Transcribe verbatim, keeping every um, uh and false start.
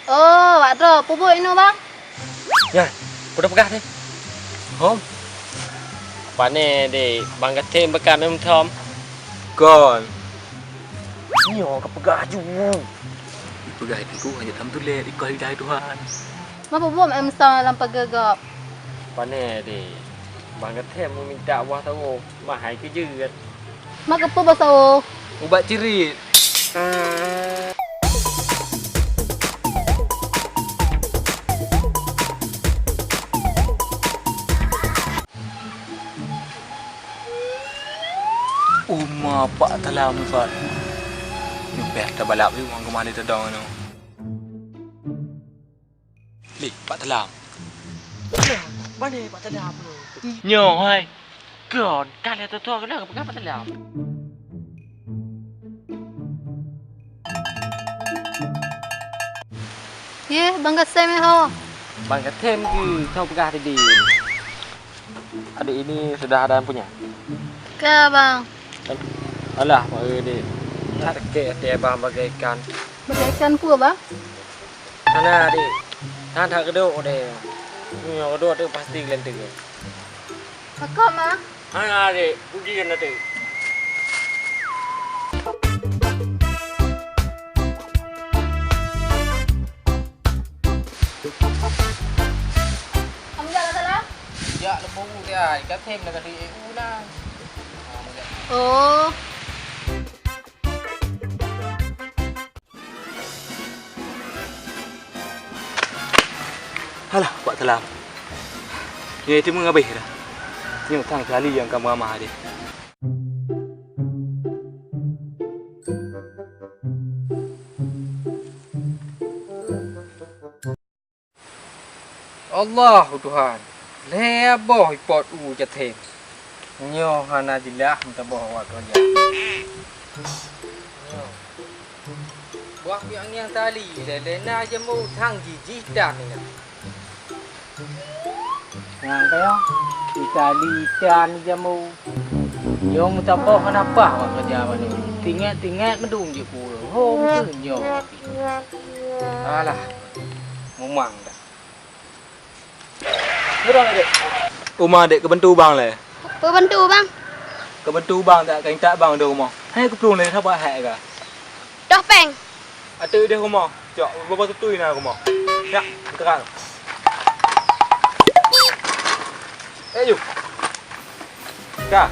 Oh, wak droe, peue buet inoe, Bang? Nyan, peue tapeugah teuh? Hom. Pane deh, Bang Gatem beuka meuthom. Kon. Nyoe kapeugah ju. Ipeugah itu hana tam tuléh ikoh lidah Tuhan. Mapa buet em sa lam pageue gob? Pane deh, Bang Gatem meuminta buah sawo, mahai keu jeuet. Maka peue basa, oh? Ubat cirit. Uma Pak Talam, Fat. Nyoe pih tabalap yue, ureueng keumah lé tadong nyoe. Lé, Pak Talam. Bana, bana Pak Talam. Nyoe hai. Kon, ka lheueh tutoe keunoe peugah Pak Talam. Yeh, Bang Gasem ho. Bang Gasem keu, kau peugah tadi. Adik ini sudah ada yang punya? Ka, Bang. Alah, mak, eh, dek. That kek hati abang bagaikan. Bagaikan peue, Bang? Hana, dek. Hana that keudok, dek. Nyoe keudok tu pasti geulanteu. Pakon, Ma? Hana, dek. Uji keunan tu. Kamu jak lah salah? Jak leubeh u dia, ikat hem nak kata E U na. Ha, meulihat. Oh. Halah, Pak Talam. Nyoe timu habéh dah. Nyoe tang kali nyang ka meuamah deh. Allahu Tuhan, lhèe boh ipot u jathem. Nyoe hana jeulaih meusaboh awak keureuja. Nyoe. Buah piôh angieng tali, lé-lé na jambu thang jijih dan ingat. Nyang kaya, itali ikan jambu. Nyoe meusaboh hana paih awak keureuja baroe. Tingèk-tingèk meudong jih ku. Ho, meuteun nyoe. Alah, mumang dah. Uma, Dek, keubantu bang lé. Peue bantu, Bang? Keubantu bang, tak ka intat bang di rumoh. Hai, keuplueng lé, saban hai ka. Toh péng. Ateueh di rumoh. Cok, baba tutui na rumoh. Ya, terang. Eh, yu. Ka.